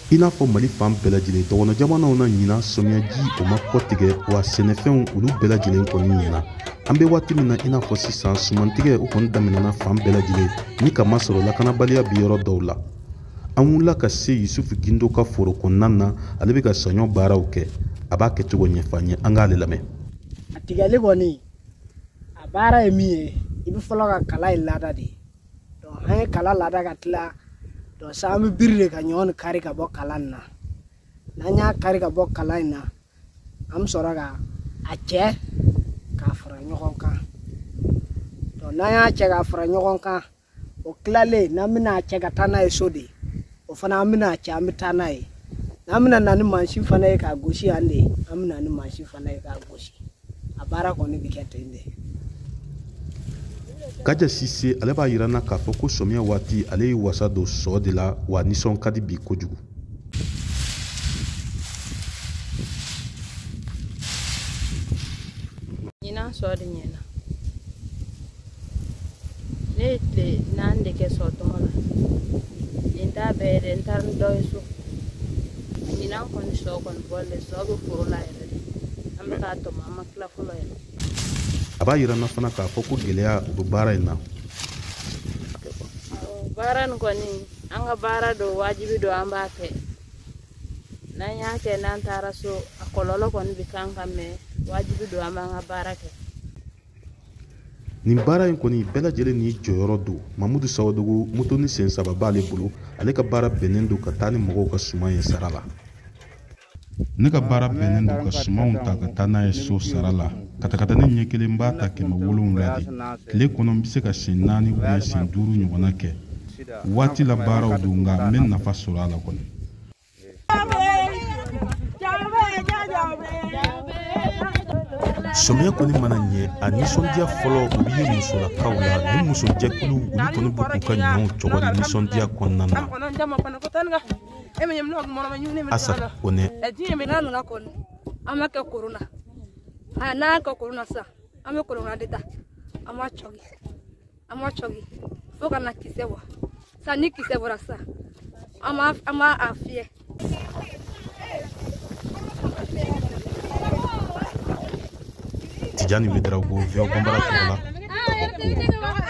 I n'a fɔ Mali fan bɛɛ lajɛlen, dɔgɔnɔ jamanaw na ɲinan sɔmiyaji o ma kɔtigɛ, wa sɛnɛfɛnw olu bɛɛ lajɛlen kɔni ɲɛna. An bɛ waati min na i n'a fɔ sisan, sumantigɛ o kɔni daminɛna fan bɛɛ lajɛlen, ni ka masɔrɔ lakanabaliya bi yɔrɔ dɔw la. An wulila ka se Yusufu Gindo ka foro kɔnɔna na, ale bɛ ka saɲɔ baaraw kɛ. A b'a kɛcogo ɲɛfɔ an ye, an k'ale lamɛn. A tigɛli kɔni, a baara ye min ye, i bɛ fɔlɔ ka kala in lada de. Donc an ye kala lada ka tila. Donc sisan an bɛ biri de ka ɲɔ kari ka bɔ kala in na. N'an y'a kari ka bɔ kala in na, an bɛ sɔrɔ ka a cɛ k'a fara ɲɔgɔn kan. Donc n'an y'a cɛ k'a fara ɲɔgɔn kan, o tilalen n'an bɛna a cɛ ka taa n'a ye so de, o fana an bɛna a cɛ an bɛ taa n'a ye. N'an bɛna na ni mansin fana ye k'a gosi yan de, an bɛna ni mansin fana ye k'a gosi. A baara kɔni bɛ kɛ ten de. Kaja Sise ale b'a yira n na k'a fɔ ko sɔmiya waati ale ye wasa don sɔ de la, wa nisɔn ka di bi kojugu. Ɲinan sɔ de ɲɛna. Ne ye tile 4 de kɛ sɔ tɔmɔ la. Nin t'a bɛɛ ye dɛ, n taara ni dɔ ye so. Ɲinan kɔni sɔ kɔni bɔlen, sɔ bɛ foro la yɛrɛ de. An bɛ k'a tɔmɔ, an ma tila fɔlɔ yɛrɛ. A b'a yira n na fana k'a fɔ ko gɛlɛya o bɛ baara in na. Baara nin kɔni, an ka baara don, wajibi don, an b'a kɛ. N'an y'a kɛ, n'an taara so, a kɔlɔlɔ kɔni bɛ k'an kan, mɛ wajibi don, an b'an ka baara kɛ. Nin baara in kɔni bɛɛ lajɛlen n'i jɔyɔrɔ don. Mamudu Sawadogo moto ni sen saba b'ale bolo, ale ka baara bɛnnen don ka taa ni mɔgɔw ka suman ye sara la. Ne ka baara bɛnnen don ka sumanw ta ka taa n'a ye so sara la. Katakatani ɲɛ kelen b'a ta 700 de. Tile kɔnɔ n bɛ se ka sen 4 ou sen 5 ɲɔgɔnna kɛ. Waati la baaraw don, nka n bɛ nafa sɔrɔ a la kɔni. Sɔmiya kɔni mana ɲɛ, a nisɔndiya fɔlɔ o bɛ ye musolakaw la. Ni musojɛkulu olu kɔni b'u k'u ka ɲɔw cɔgɔri nisɔndiya kɔnɔna na. Asa Kone. N'a nana kɔni, an b'a kɛ koron na. N'an y'a kɛ koron na sisan, an bɛ koron de ta, an b'a cɔgi, an b'a cɔgi fo ka na kisɛ bɔ. Sisan ni kisɛ bɔra sisan, an b'a a fiyɛ. Tijani Ouedraogo, VOA Bambara tɔgɔ la, ka bɔ Koro.